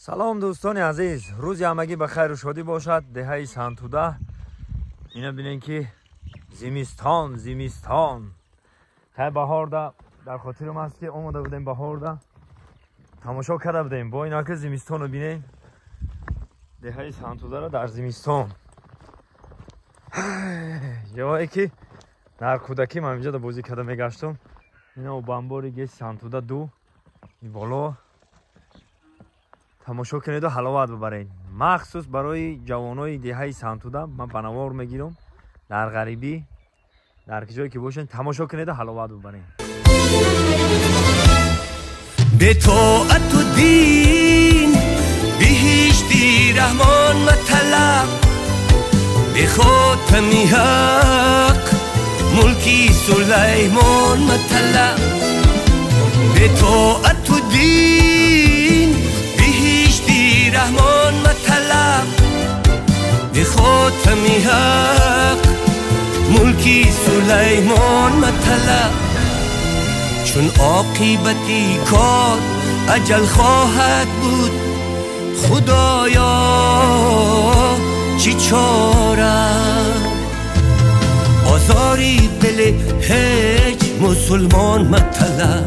Салом, дӯстони азиз, рӯзи ҳамагӣ ба хайру шодӣ бошад. Деҳаи Сантуда, ина бинен, ки зимистон, зимистон. Хай, баҳорда дар хотирам аст, ки омода будем, баҳорда тамошо карда будем. Бо инаки зимистону бинем, деҳаи Сантударо дар зимистон, ҷое ки дар кӯдакӣ ман инҷода бозӣ карда мегаштам. Ина обанбори ГЭСи Сантуда 2 боло тамошо кунеду ҳаловат бибаред. Махсус барои ҷавонои деҳаи Сантуда ман ба навор мегирам. Дар ғарибӣ, дар ки ҷое ки бошед, тамошо кунеду ҳаловат бибаред. Бетоату дин биҳишти раҳмон маталаб, бехотами ҳақ мулки Сулаймон маталаб. Бетоату дин биҳишти раҳмон маталаб, бехотами ҳақ мулки Сулаймон маталаб. Чун оқибати кор аҷал хоҳад буд, худоё, чӣ чора? Озори дили ҳеҷ мусулмон маталаб,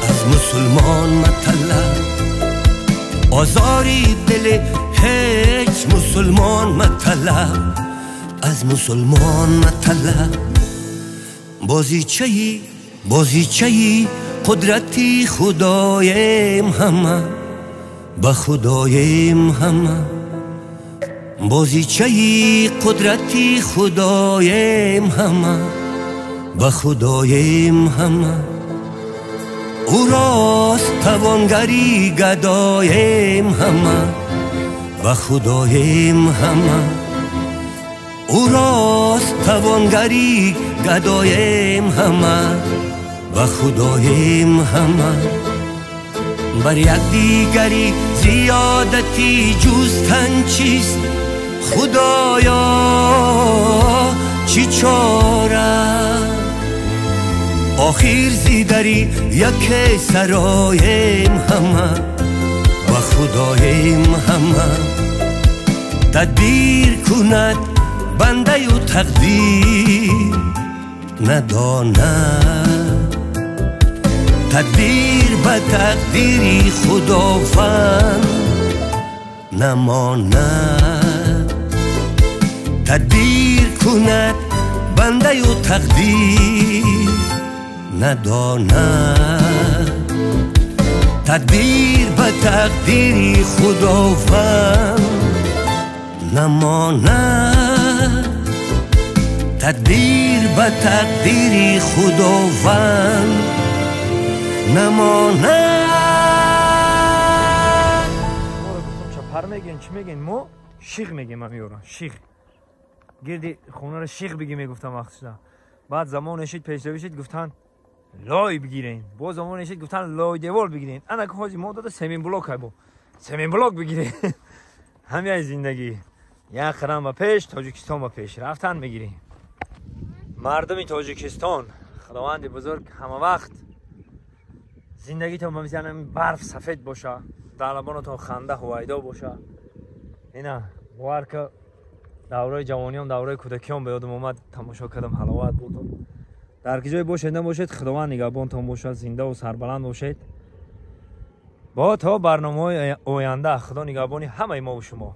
аз мусулмон маталаб. Озори дили ҳеҷ мусулмон маталаб, аз мусулмон маталаб. Бозичаи, бозичаи қудрати худоем ҳама, ба худоем ҳама. Бозичаи қудрати худоем ҳама, ба худоем ҳама. Ӯрост тавонгари гадоем ҳама, ба худоем ҳама. Ӯрост тавонгари гадоем ҳама, ба худоем ҳама. Бар якдигари зиёдатӣ ҷустан чист, худоё, чӣ чора? Охир зидари яке сароем ҳама, ба худоем ҳама. Тадбир кунад бандаю тақдир надонад, тадбир ба тақдири худованд намонад. Тадбир кунад бандаю тақдир надонад, тадбир ба тақдири худованд намонад. Тадбир ба тақдири худованд намонад. Чапар мегӯен, чӣ мегӯен? Мо шиғ мегем, амиёра шиғ, гирди хонаро шиғ бигӣ мегуфтам вақтшуда. Баъд замоне шид, пешравӣ шид, гуфтанд лой бигирен. Боз замоне шид, гуфтанд лойдевол бигирен. Ана ҳози мо дада семенблок ай, бо семенблок бигирен. Ҳамяй зиндагӣ, як қадам ба пеш, Тоҷикистон ба пеш рафтан мегирем. Мардуми Тоҷикистон, худованди бузург ҳама вақт зиндагитон ба мисли ҳамин барф сафед боша, дар лабонатон ханда ҳувайдо боша. Ина бовар ка, давраи ҷавониём, давраи кӯдакиём ба ёдам омад, тамошо кардам, ҳаловат бурдам. Дар ки ҷое бошед, набошед, худованд нигаҳбонтон бошад, зиндаву сарбаланд бошед. Бо то барномаҳои оянда, худо нигаҳбони ҳамаи мову шумо.